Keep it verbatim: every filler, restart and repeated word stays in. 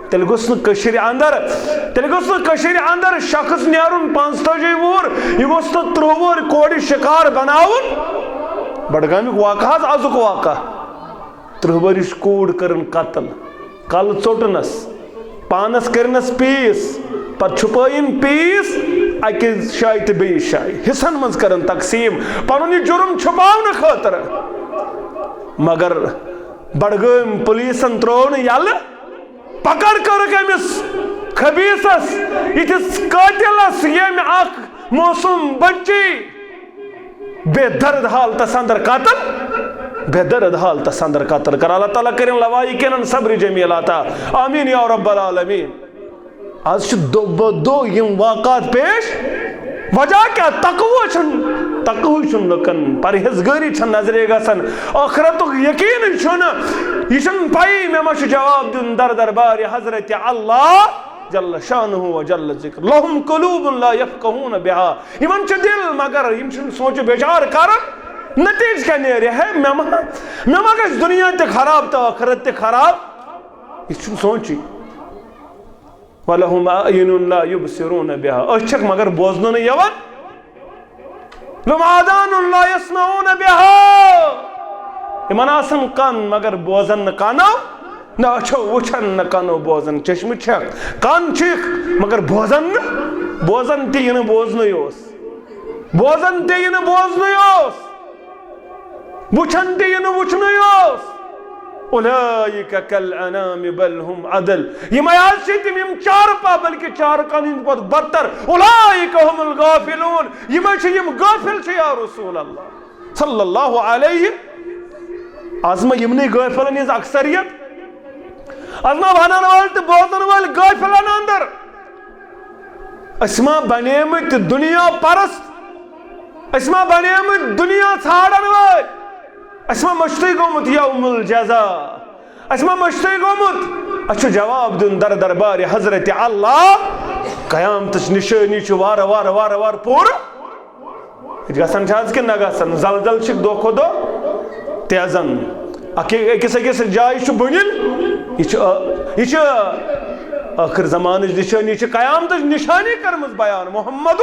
تیٚلہِ گوٚژھ نہٕ کٔشیٖرِ اندر، تیٚلہِ گوٚژھ نہٕ کٔشیٖرِ اندر شخص نیرُن پانٛژتٲجی وُہُر، یہِ گوٚژھ نہٕ ترٛہ وُہُر کورِ شِکار بناوُن۔ بڈگامیُک واقعہٕ حظ، ازُک واقعہٕ۔ ترٛہ ؤرِش کوٗر کٔرٕن قتل، کلہٕ ژوٚٹنس، پانس کٔرنس پیٖس، پتہٕ چھُپٲیِن پیٖس اکہِ جایہِ تہٕ بیٚیِس جایہِ، حصن منٛز کٔرٕن تقسیٖم، پنُن یہِ جُرم چھُپاونہٕ خٲطرٕ۔ مگر بڈگٲمۍ پُلیٖسن ترٛوو نہٕ یلہٕ، پکڑ کٔرٕکھ أمِس خبیٖثس، یِتھِس قٲتلس، ییٚمۍ اکھ معصوٗم بچی بے درد حالتس اندر قتل، بے درد حالتس اندر قتل کر۔ اللہ تعالیٰ کٔرِن لوایقینن صبر جمیل عطا۔ آمین یا رب العالمین۔ از چھِ دۄہ بہ دۄہ یِم واقعات پیش۔ وجہ کیٛاہ؟ تقوی چھُنہٕ، تقوی چھُنہٕ لُکن، پرہیزگٲری چھَنہٕ نظرِ گژھان، ٲخرتُک یقین چھُنہٕ، یہِ چھُنہٕ پَیی مےٚ ما چھُ جواب دیُن در دربار حضرت اللہ جل شانہ و جل ذکر۔ لہم قلوب لا یفقہون بہا، یِمن چھِ دِل مگر یِم چھِنہٕ سونٛچہِ بِچار کران، نتیجہٕ کیٛاہ نیرِ؟ ہے، مےٚ ما، مےٚ ما گژھِ دُنیا تہِ خراب تہٕ ٲخرت تہِ خراب؟ یہِ چھُنہٕ سونٛچی۔ ولہم اعین لا یبصرون بہا، أچھ چھکھ مگر بوزنہٕ نہٕ یِوان۔ لہم آذان لا یسمعون بہا، یِمن آسن کن مگر بوزن نہٕ کنو، نہ أچھو وٕچھن نہٕ کنو بوزن۔ چشمہٕ چھکھ، کن چھِکھ مگر بوزن نہٕ، بوزن تہِ یہِ نہٕ بوزنٕے اوس، بوزن تہِ یہِ نہٕ بوزنٕے اوس، وٕچھن تہِ یہِ نہٕ وٕچھنٕے اوس۔ اولئک کالانعام بل هم اضل، یِمے حظ چھِ تِم یِم چارپا، بلکہِ چارکن ہٕنٛدۍ کھۄتہٕ بدتر۔ اولئک هم الغافلون، یِمے چھِ یِم غٲفِل چھِ یا رسول اللہ صلی اللہ علیہ۔ از ما یِمنٕے غٲفلن ہٕنٛز اکثریت؟ از ما ونن وٲلۍ تہٕ بوزن وٲلۍ غٲفلن اندر؟ أسۍ ما بنیمٕتۍ دُنیا پرست؟ أسۍ ما بنیمٕتۍ دُنیا ژھانڈن وٲلۍ؟ اَسہِ ما مٔشتٕے گوٚمُت یوم الجزا؟ اَسہِ ما مٔشتٕے گوٚمُت؟ اَسہِ چھُ جواب دیُن در دربارِ حضرت اللہ۔ قیامتٕچ نِشٲنی چھِ وارٕ وارٕ وارٕ وارٕ پوٗرٕ۔ یہِ گژھان چھِ آز کِنہٕ نہ گژھان؟ زلزل چھِ دۄہ کھۄتہٕ دۄہ تیزان۔ اَکہِ، أکِس أکِس جایہِ چھُ بُنِل۔ یہِ چھُ، یہِ چھُ ٲخٕر زمانٕچ نِشٲنی، چھِ قیامتٕچ نِشٲنی کٔرمٕژ بیان۔ محمد